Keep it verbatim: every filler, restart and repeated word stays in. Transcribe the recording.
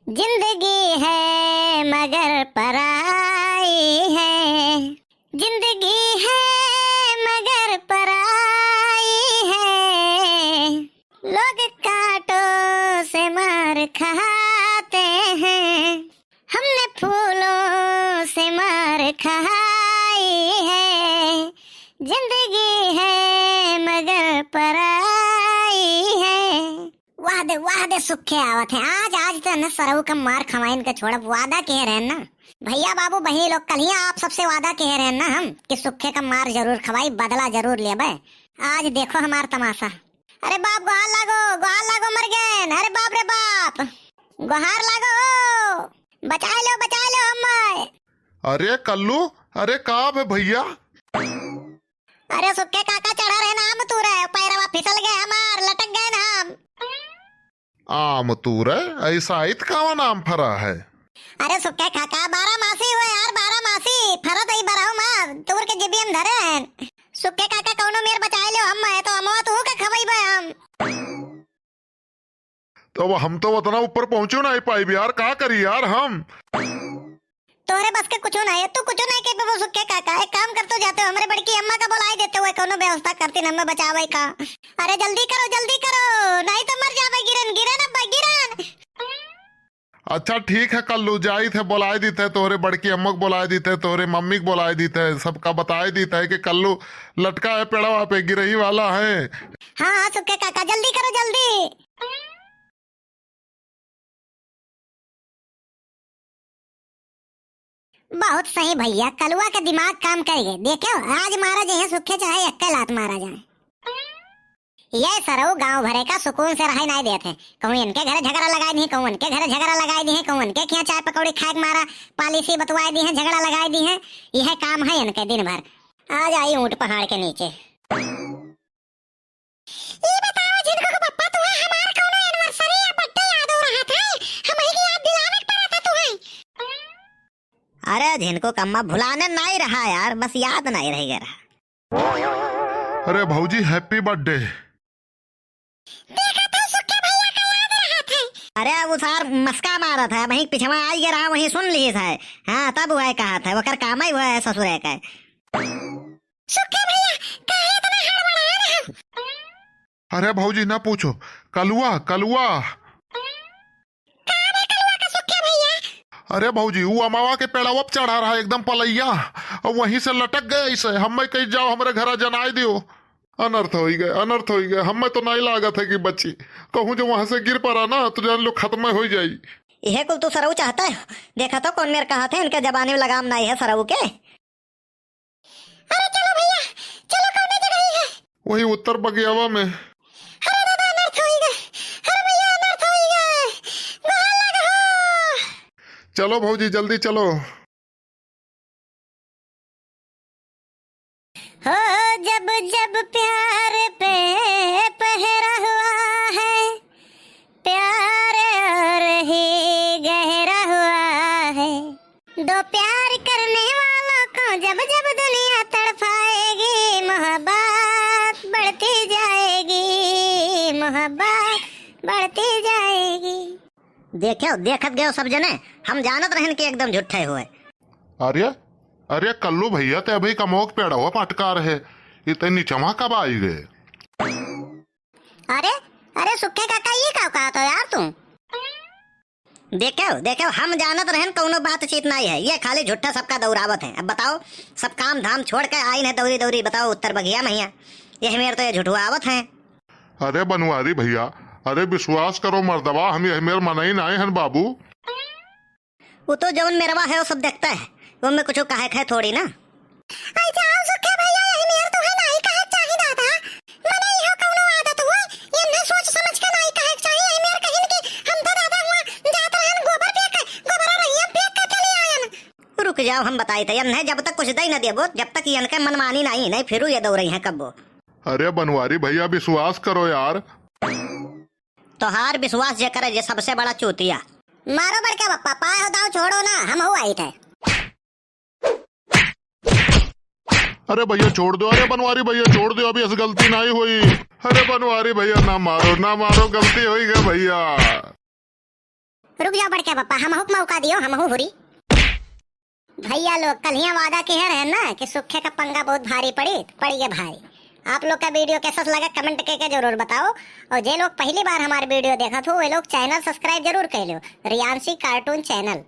जिंदगी है मगर पराई है, जिंदगी है मगर पराई है। लोग कांटों से मार खाते हैं, हमने फूलों से मार खाई है। जिंदगी है मगर पराई है। वाह दे, वाह दे, सुखे आवत है। आज, आज तो न सरऊ का मार खवाइन के छोड़ब, वादा किहे रहन ना। भइया, बाबू, बहिनी लोग, कलिया आप सबसे वादा किहे रहन ना हम कि सुखे का मार जरूर खवाई, बदला जरूर लेबे। आज देखो हमार तमाशा। अरे बाप, गोहार लागो, गोहार लागो, मर गए। अरे बाप रे बाप, गोहार लागो, बचाए लो, बचाए लो हमें। अरे कल्लू, अरे का बे भइया? अरे सुखे काका, चढ़ा रहे ना आम तूरे, पैरवा फिसल गए हमार, लटक गए ना हम। आम तूरे? ऐसा इत कवन आम फरा है? अरे सुखे काका, बारह मासी हो यार, बारह मासी फरत ही बरहु मा, तूर के जिबियन धरे हैं। सुखे काका, कौनो मेर बचाए लो हम, है तो अमवा तू के खवइबे हम। तो अब हम तो उतना ऊपर पहुँचो नाहीं पाइब यार, का करी यार हम? तोहरे बस के कुछो नाहीं है, तू कुछो नाहीं कह पेबो सुखे काका। एक काम कर, तू जाते हो, हमरे बड़की अम्मा का बुलाए देते हुए कौनो व्यवस्था करती न हमें बचावे का। अरे जल्दी करो, जल्दी करो, नाहीं तो मर जाबे गिरन, गिरन अब्बा, गिरन। अच्छा ठीक है कल्लू, जाइत है, बुलाए दीत है, तोहरे बड़की अम्मा के बुलाए दीत है, तोहरे मम्मी के बुलाए दीत है, सबका बताए दीत है कि कल्लू लटका है पेड़वा पे, गिरही वाला है। हाँ, हाँ, सुखे काका, जल्दी करो, जल्दी। बहुत सही भइया, कलुआ के दिमाग काम करिए। देखो, आज मारा जाए सुखे, चाहे एक्के लात मारा जाए। ये सरऊ गांव भरे का सुकून से रहे नाहीं देत है। कहूँ इनके घरे झगड़ा लगाए दिहे, कहूँ उनके घरे झगड़ा लगाए दिहे, कहूँ उनके खियाँ चाय पकौड़ी खाए के मारा पॉलिसी बतवाए दिहे, झगड़ा लगाए दिहे। यह काम है इनके दिन भर। आ जाई ऊंट पहाड़ के नीचे। ई बताओ झिनको के पप्पा, तुहे हमार कौनो anniversary या birthday याद हो रहा था? हमही के याद दिलावे के पड़ा था तुहे। अरे झिनको कम्मा, भुलाने नाहीं रहा यार, बस याद नाहीं रह गया रहा। अरे भौजी, happy birthday। देखा था सुखे भइया का याद रहा था। अरे वो सार मस्का मारा था, वहीं पिछवा आई गया रहा, वहीं सुन ली था। हाँ, तब वह कहा था, वकर काम ही वह है ससुरे का। सुखे भइया, काहे इतना हड़बड़ाए रहा? अरे भौजी, ना पूछो, कलुआ, कलुआ। का रे कलुआ का सुखे भइया? अरे भौजी, ऊ अमावा के पेड़वा पे चढ़ा रहा एकदम पलैया, और वहीं से लटक गए ऐसे। हमें कही जाओ, हमरे घरा जनाए दियो। अनर्थ होई गए, अनर्थ होई गए। हमें तो नाहीं लागत है कि बची। कहूँ जो वहाँ से गिर पड़ा ना, तो जान लो खत्म होई जाई। यह कुल तू सरऊ चाहता है। देखा तो कौन मेर कहा थे, इनके जबानी में लगाम नाहीं है सरऊ के। अरे चलो भइया, चलो, कौने जगह है? वही उत्तर बगियावा में। अरे दादा, अनर्थ होई गए। अरे भइया, अनर्थ होई गए। गोहार लग हो। चलो भौजी, जल्दी चलो। हो जब जब प्यार पे पहरा हुआ है, प्यार और ही गहरा हुआ है। दो प्यार करने वालों को जब जब दुनिया तड़पाएगी, मोहब्बत बढ़ती जाएगी, मोहब्बत बढ़ती जाएगी। देख्यो, देखत गयो सब जने, हम जानत रहन कि एकदम झूठे हुए। अरे, अरे कल्लू भइया, ते अभी कमोक पेड़वा पटका रहे, इतने निचवा कब आई गए? अरे, अरे सुखे काका, ये का कहत हो यार तू? देख्यो, देख्यो, हम जानत रहन कौनो बातचीत नाहीं है, ये खाली झूठा सबका दौरावत है। अब बताओ, सब काम धाम छोड़ के आइन है दौरी दौरी, बताओ उत्तर बगिया महिया, यह मेर तो ये झुठुआवत है। अरे बनवारी भइया, अरे विश्वास करो मर्दवा, हम यह मेर मनई नाहीं हन बाबू। वो तो जवन मेरवा है, वो सब देखता है, वो में कुछ कहे खाए थोड़ी ना। आई जाओ सुखे भइया, यही मेर तो है, नाहीं कहे चाही दादा। मने इहो कौनो आदत हुआ, ये न सोच समझ के नाहीं कहे चाही, यही मेर कहिन कि हम तो दादा हुआ जात रहन गोबर फेंक के, गोबर रहिया फेंक के चली आयन। रुक जाओ, हम बताई थे, यन्हे जब तक कुछ दई न देबो, जब तक यनके मनमानी नाहीं, नाहीं फिरू ये दौड़ई हैं कब्बो। अरे बनवारी भइया, विश्वास करो यार। तोहार विश्वास जे करे, जे सबसे बड़ा चूतिया। मारो बड़के पप्पा, पाए हो दाव छोड़ो ना, हम हो आई थे। अरे भइया छोड़ दो, अरे बनवारी भइया छोड़ दो, अभी ऐसी गलती नाहीं हुई। अरे बनवारी भइया ना मारो, ना मारो, गलती हुई गई भइया। रुक जाओ बड़का पप्पा, हमहू के मौका दियो, हमहू हुरी। भैया लोग, कल्हियाँ वादा किहे रहे ना कि सुखे का पंगा बहुत भारी पड़ी, पड़ी गे भारी। आप लोग का video कैसा लगा, comment करके जरूर बताओ। और जे लोग पहली बार हमारे video देखत हो, वे लोग channel subscribe जरूर कर लो, रियांशी cartoon channel।